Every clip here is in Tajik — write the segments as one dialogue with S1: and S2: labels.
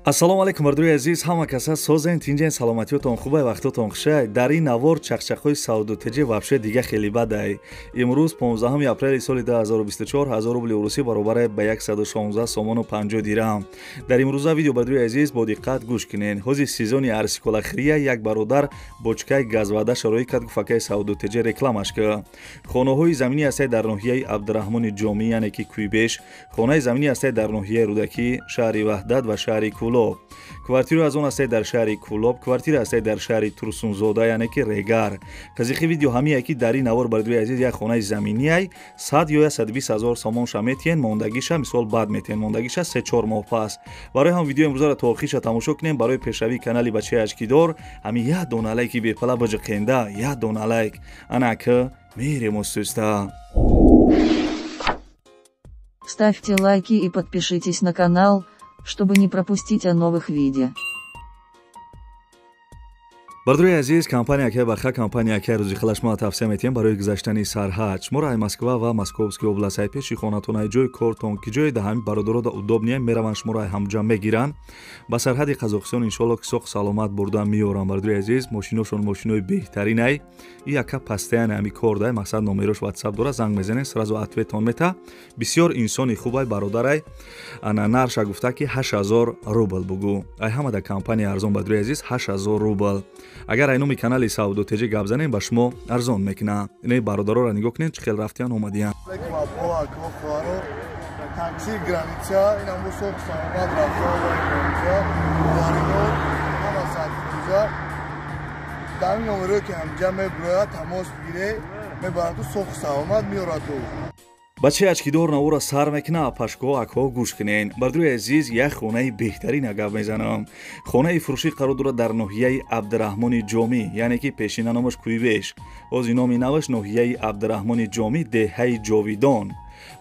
S1: Ассалому алайкум мардуми азиз, ҳама каса созен, тинҷен, саломатиётон хубай, вақтотон хушай. Дар ин навор чақчақҳои Савдотеҷи вообще дига хеле бадай. Имрӯз 15 апрели соли 2024 1000 рубли урусӣ баробар ба 116 сомону 50 дирам. Дар имрӯза видео мардуми азиз бо диққат гӯш кунен. Ҳозир сезони арсиколахирия як бародар бочкаи газвада шароит кард, гуфт акаи Савдотеҷи рекламаш ка. Хонаҳои заминӣ ҳастанд дар ноҳияи Абдураҳмони Ҷомӣ, яъне ки Куйбеш, хонаи заминӣ ҳастанд дар ноҳияи Рӯдакӣ, шаҳри Ваҳдат ва шаҳри Кулоб. Квартира аз он ҳастед дар шаҳри Кулоб, квартира ҳастед дар шаҳри Турсунзода, яъне ки Регар. Қазиқи видео ҳамие ки дар ин навор бардуи азиз як хонаи заминияй 100 ё 120 ҳазор сомон ша метиҳен, мондагиша мисол бад метиҳен, мондагиша 3-4 моҳ пас. Барои ҳам видео имрӯзаро то охирша тамошо кунем. Барои пешравии канали бачаи ашкидор ҳами як дона лайки бепала биҷиқенда, як дона лайк. Ана ки мерем устуста.
S2: Ставьте лайки и подпишитесь на канал, чтобы не пропустить о новых видео.
S1: Бардури азиз, компания ки баха, компания ки рӯзи хилаш мо тавсия метиҳем барои гузаштани сарҳад. Шуморо ай Москва ва Московский област ай пеши хонатон, ай ҷои кортон, ки ҷои да ҳами бародаро да удобния мераванд, шуморо ай ҳамҷа мегиранд. Ба сарҳади Қазоқистон иншоалло ки соқ саломат бурда меоранд. Бардури азиз, мошиношон мошинои беҳтарин ай. И яка пастаян ҳами кор дай, мақсад номерош WhatsApp дора, занг мезанед, сразу ответон мета. Бисёр инсони хуб ай бародарай. Ана нарша гуфта ки 8000 рубл бугу. Ай ҳама да компания арзон, бардури азиз, 8000 рубл. Агар ай номи канали Савдотеҷи гап занем, ба шумо арзон мекунам. Инаи бародароро нигоҳ кунед, чӣ хел рафтиян омадиян.
S3: Такси граница, инам бо соқ саломат рафта граница, боваринор ҳама садфуза. Дар ин номерое ки ҳамҷа мебирояд, тамос бигире, мебараду соқ саломат меораду.
S1: Бачаи ачкидор навора сар мекуна, апашкоҳо, акҳо гӯш кунен. Бардури азиз, як хонаи беҳтарин гап мезанам. Хонаи фурӯшӣ қарор дорад дар ноҳияи Абдураҳмони Ҷомӣ, яъне ки пешина номаш Куйбеш. Ҳозир номи наваш ноҳияи Абдураҳмони Ҷомӣ, деҳаи Ҷовидон.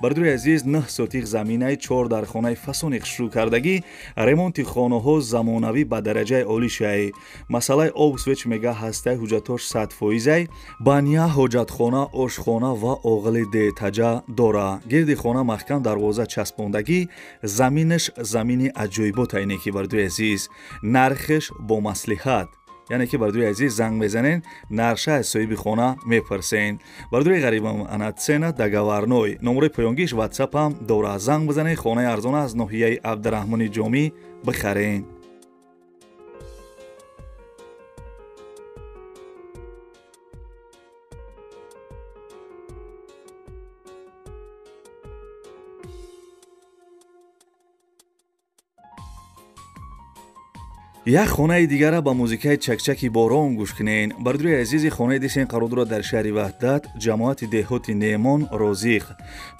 S1: Бардури азиз, 9 сотих заминаи 4 дар хонаи фасони хушрӯ кардагӣ, ремонти хонаҳо замонавӣ ба дараҷаи олӣ шай. Масъалаи об свеч мега ҳастаи, ҳуҷҷатош 100%, баня, ҳоҷатхона, ошхона ва оғили детаҷа дора. Гирди хона маҳкам дарвоза часпондагӣ, заминаш замини аҷоибота ине ки бардури азиз, нархеш бо маслиҳат. Яъне ки бардури азиз занг мезанен, нарша аз соҳиби хона мепурсен. Бардури ғарибам, ана цена договорной. Номерои поёнгиш WhatsApp-ам дора. Занг бизанен, хонаи арзона аз ноҳияи Абдураҳмони Ҷомӣ бихарен. Як хонаи дигара ба музикаи чакчаки борон гӯш кунен. Бардури азизи, хонаи дисен қарор дорад дар шаҳри Ваҳдат, ҷамоати деҳоти Неъмон, Розиқ.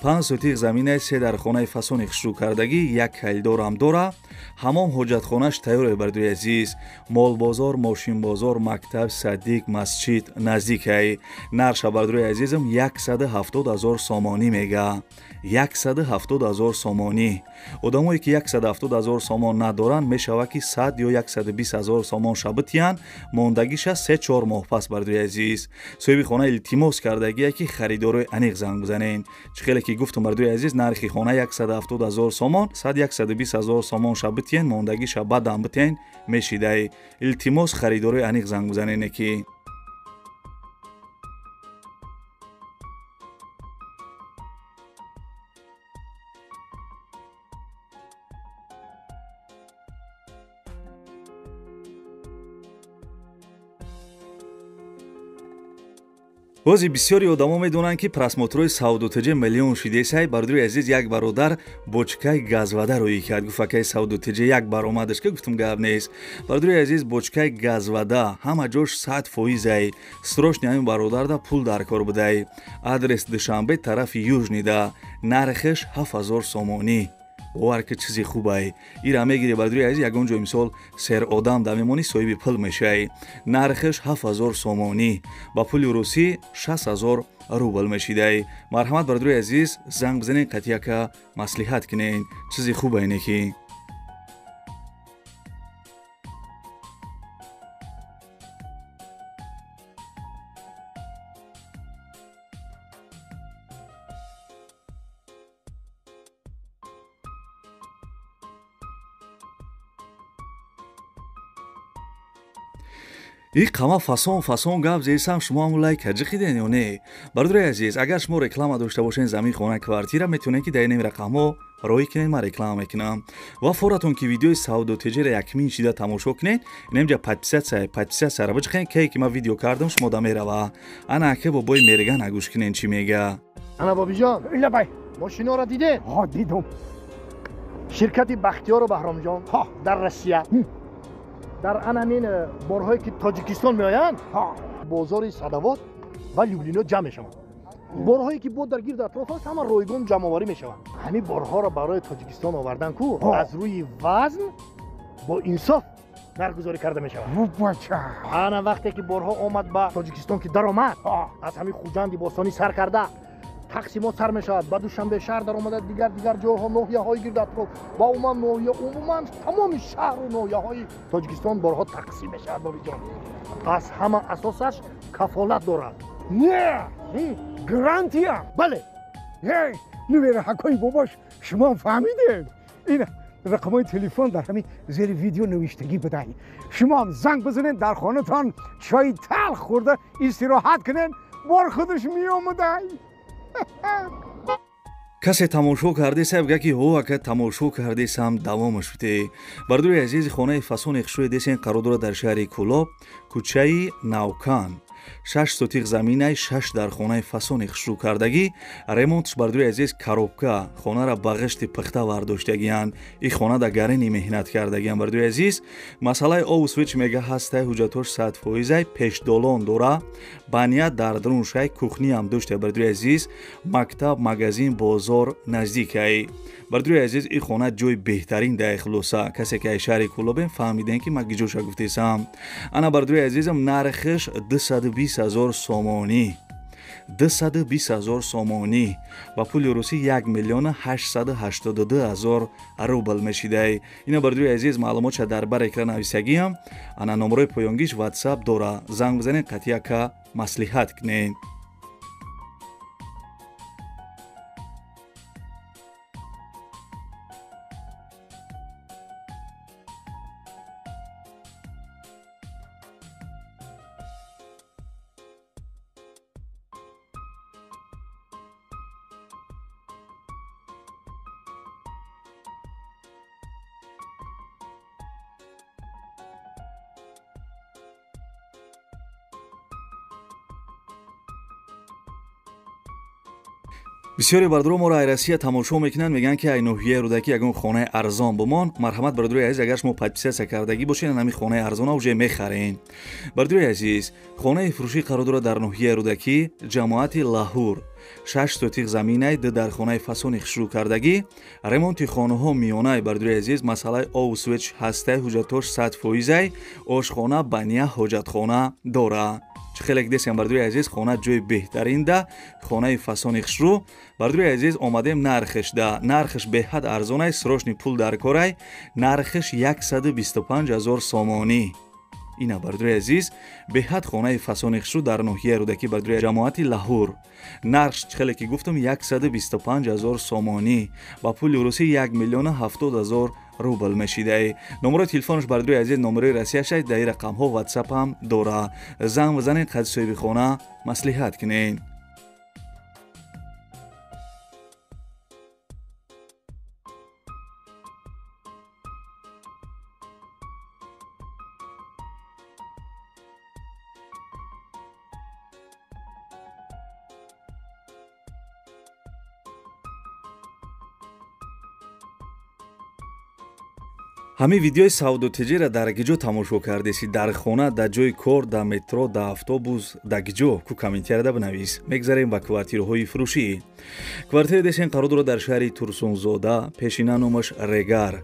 S1: 5 сотих заминаи 3 дар хонаи фасони хушрӯ кардагӣ, як калидорам дора. Ҳамом ҳоҷатхонаш тайёре, бардури азиз. Молбозор, мошинбозор, мактаб, садик, масҷид наздикай. Нарша бардури азизам 170 ҳазор сомонӣ мега. 170 ҳазор сомонӣ. Одамое ки 170 ҳазор сомон надоранд, мешавад ки 100 ё 120 ҳазор сомон шабитиян, мондагиша 3-4 моҳ пас. Бардури азиз, соҳиби хона илтимос кардагие ки харидорои аниқ занг бизанен. Чӣ хеле ки гуфтум, бардури азиз, нархи хона 170 ҳазор сомон, 100-120 ҳазор сомон шабитиян, мондагиша баъдан битен мешидай. Илтимос, харидорои аниқ занг бизанене ки бози бисёри одамо медонанд ки просмотрҳои Савдотеҷи миллион шидесай. Бардури азиз, як бародар бочкаи газвада рӯӣ кард, гуфт акаи Савдотеҷи як баромадаш ки гуфтум гап нест. Бардури азиз, бочкаи газвада ҳама ҷош 100%. Срочни ҳамин бародарда пул дар кор будай. Адрес Душанбе, тарафи Южнида, нархеш 7000 сомонӣ. Бовар ки чизи хубай. Ира мегири, бардури азиз, ягон ҷой мисол сер одам да мемонӣ, соҳиби пул мешавӣ. Нархеш 7000 сомонӣ, ба пули русӣ 6000 рубл мешидай. Марҳамат, бардури азиз, занг бизанед, қатъияка маслиҳат кунед. Чизи хубай не ки. И қама фасон фасон гап зесам, шумо ҳам лайк ҷиқиден ё не? Бародари азиз, агар шумо реклама дошта бошен, замин, хона, квартира, метавонед ки дар ин рақамҳо роҳӣ кунед, ман реклама мекунам. Ва форатон ки видеои Савдо ТЖ-ра якмин шида тамошо кунед, инамҷа подписаться-ра биҷиқен, кае ки ман видео кардам, шумо да мерава. Ана аке бобои Мерган гӯш кунен, чӣ мега.
S3: Ана, бобиҷон.
S4: Лабай.
S3: Мошиноро дидед?
S4: Ҳо, дидум.
S3: Ширкати Бахтиёру Баҳромҷон дар Россия дар анамин борҳое ки Тоҷикистон меоянд, бозори Садовод ва Люблино ҷамъ мешаванд. Борҳое ки бо дар гирду атроф аст, ҳама ройгон ҷамъоварӣ мешаванд. Ҳамин борҳоро барои Тоҷикистон овардан ку аз рӯи вазн бо инсоф нархгузорӣ карда мешавад. Ана вақте ки борҳо омад ба Тоҷикистон, ки даромад, аз ҳамин Хуҷанди бостонӣ сар карда, тақсимот сар мешавад, ба Душанбе шаҳр даромада, дигар дигар ҷойҳо, ноҳияҳои гирду атроф ва умуман ноҳия, умуман тамоми шаҳру ноҳияҳои Тоҷикистон борҳо тақсим мешавад. Бобиҷон, аз ҳама асосаш кафолат дорад.
S4: Не, гарантия.
S3: Бале.
S4: Нувераҳакои бобош, шумо фаҳмидед, ин рақамҳои телефон дар ҳамин зери видео навиштагӣ будай. Шумоам занг бизанед, дар хонатон чойи талх хӯрда истироҳат кунед, бор худаш меомадай.
S1: Касе тамошо кардесам, га ки ҳо, ака, тамошо кардесам, давомаш бите. Бардори азизи, хонаи фасони хушрӯи десен қарор дорад дар шаҳри Кӯлоб, кӯчаи Навкан. 6 сотих заминай, шаш дар хонаи фасони хушрӯ кардагӣ, ремонтш, бардори азиз, коробка, хонара ба ғишти пухта вардоштагиянд. И хона да гарени меҳнат кардагиянд. Бардори азиз, масъалаи обу свет мега ҳастай, ҳуҷҷатош 100%-ай, пешдолон дора, баня дар даруншай, кухня-ам дошта. Бардори азиз, мактаб, магазин, бозор наздикай. Бардори азиз, и хона ҷои беҳтарин дай. Хулоса, касе ки ай шаҳри Кӯлобем, фаҳмидем ки ман гиҷоша гуфтесам. Ана, бардори азизам, нархш 220 000 сомонӣ, 220 000 сомонӣ, ба пули русӣ 1 882 000 рубл мешидай. Ина, бардори азиз, маълумотша дар бар экран нависагиам. Ана номерои поёнгиш Ватсап дора, занг бизанед, қатъияка маслиҳат кунед. Бисёре бардоро моро ай Россия тамошо мекунанд, мегӯянд ки ай ноҳияи Рӯдакӣ ягон хонаи арзон бимон. Марҳамат, бародарои азиз, агар шумо подписаться кардагӣ бошед, ҳамин хонаи арзона уже мехарен. Бародарои азиз, хонаи фурӯшӣ қарор дорад дар ноҳияи Рӯдакӣ, ҷамоати Лаҳур. 6 сотих заминай, ду дар хонаи фасони хушрӯ кардагӣ, ремонти хонаҳо миёнай. Бародарои азиз, масъалаи обу свет ҳастай, ҳуҷҷатош 100%-ай, ошхона, баня, ҳоҷатхона дора. Чӣ хеле десем, бардори азиз, хона ҷои беҳтаринда, хонаи фасони хушрӯ. Бардори азиз, омадем нархишда. Нархиш беҳад арзонай, срочный пул дар корай. Нархиш 125 ҳазор сомонӣ. Ина, бардори азиз, беҳад хонаи фасони хушрӯ дар ноҳияи Рӯдакӣ, бардори ҷамоати Лаҳур. Нарх, чӣ хеле ки гуфтам, 125 ҳазор сомонӣ, ба пули русӣ 1 070 000 рубл мешидай. Номерои телефонаш, бардори азиз, номерои Россияшай, дар ин рақамҳо Ватсапам дора, занг бизанед, қади соҳиби хона маслиҳат кунед. Ҳамин видеои Савдо ТЖ-ра дар гиҷо тамошо кардеси? Дар хона, дар ҷои кор, дар метро, дар автобус, дар гиҷо? Ку комментарияда бинавис. Мегзарем ба квартираҳои фурӯшӣ. Квартираи десен қарор дорад дар шаҳри Турсунзода, пешина номаш Регар.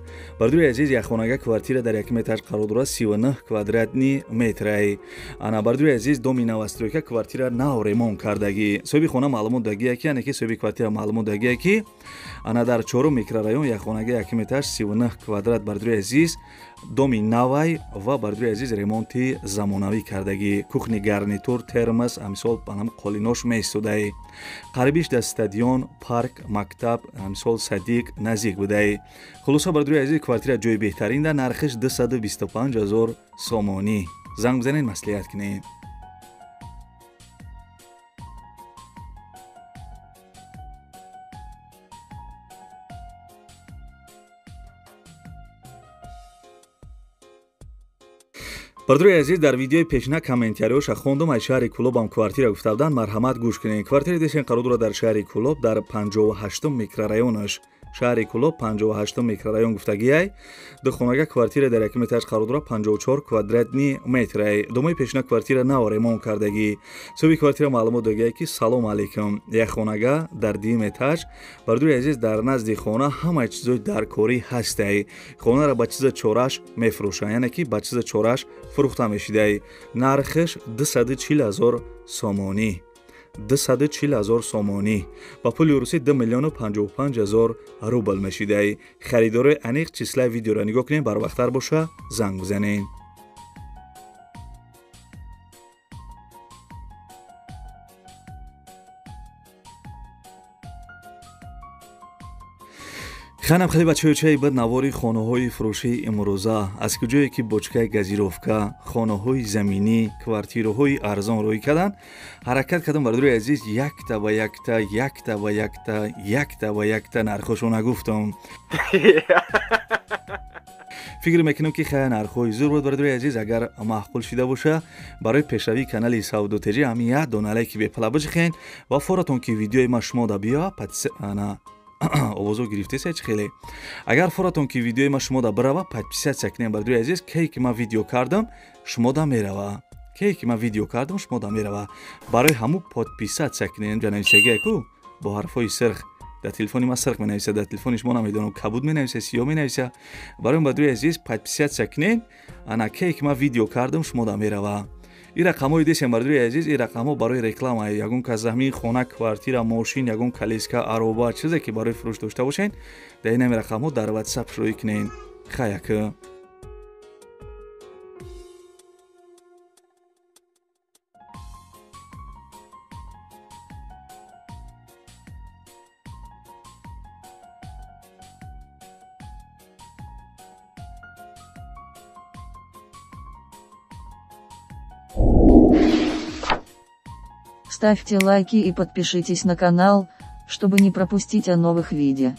S1: Бардори азиз, якхонага квартира дар якум этаж қарор дорад, 39 квадратный метрай. Ана, бардори азиз, доми новостройка, квартира нав ремонт кардагӣ. Соҳиби хона маълумот дагия ки, яъне ки соҳиби квартира маълумот дагия ки, ана дар чорум микрорайон, якхонага, якум этаж, 39 квадрат. Бардори азиз, доми навай ва, бардори азиз, ремонти замонавӣ кардагӣ, кухни гарнитур, термос, амисол анам қолинош меистодай. Қарибиш дар стадион, парк, мактаб, амисол садик наздик будай. Хулоса, бардори азиз, квартира ҷои беҳтаринда, нархиш 225 ҳазор сомонӣ. Занг бизанед, маслиҳат кунед. Бардори азиз, дар видеои пешина комментариёша хондум, аз шаҳри Кӯлобам квартира гуфта буданд, марҳамат гӯш кунед. Квартираи дешен қарор дорад дар шаҳри Кӯлоб, дар 58 микрорайонаш. Шаҳри Кӯлоб 58 микрорайон гуфтагиай. Ду хонага квартира дар якум этаж қарор дорад, 54 квадратни метрай. Домои пешина квартира нав ремонт кардагӣ. Соҳиби квартира маълумот додагиай, ки салом алейкум. Як хонага дар дуюм этаж. Бардори азиз, дар назди хона ҳамаи чизои даркорӣ ҳастай. Хонаро ба чиза чораш мефурӯшанд, яъне ки ба чиза чораш фурӯхта мешидай. Нархаш 240 000 сомонӣ. 240 000 сомонӣ. Ба пули русӣ 2 055 000 рубл мешидай. Харидорои аниқ числаи видеоро нигоҳ кунед, барвақттар боша занг бизанед. Ханам хеле бачаҳои бад навори хонаҳои фурӯшии имрӯза, аз куҷое ки бочкаи газировка, хонаҳои заминӣ, квартираҳои арзон рӯй карданд, ҳаракат кардам, бардори азиз, якта ба якта, якта ба якта, якта ба якта нархошо нагуфтам. Фикр мекунам, ки хеле нархҳои зур буд, бардори азиз. Агар маъқул шида боша, барои пешравии канали Савдо ТЖ ҳамин як дона лайки бепала бижихен ва форатон, ки видеои ма шумо да биё ана овозо гирифтеса чи хеле. Агар форатон, ки видеои ма шумо да бирава, подписаться кунем, бардори азиз. Кей ки ман видео кардам, шумо да мерава. Кей ки ман видео кардам, шумо да мерава. Барои ҳаму подписаться кунем. Ҷанависагие ку бо ҳарфҳои сирх, дар телефони ман сирх менависа, дар телефони шумо намедонам, кабуд менависа, сиёҳ менависа. Барои бардори азиз, подписаться кунем. Ана кей ки ман видео кардам, шумо да мерава. Ин рақамҳои десем, бардори азиз, ин рақамҳо барои реклама. Ягон кас замин, хона, квартира, мошин, ягон колеска, ароба, чизе ки барои фурӯш дошта бошед, дар ин ҳами рақамҳо дар WhatsApp шурӯъ кунед. Хаяк.
S2: Ставьте лайки и подпишитесь на канал, чтобы не пропустить о новых видео.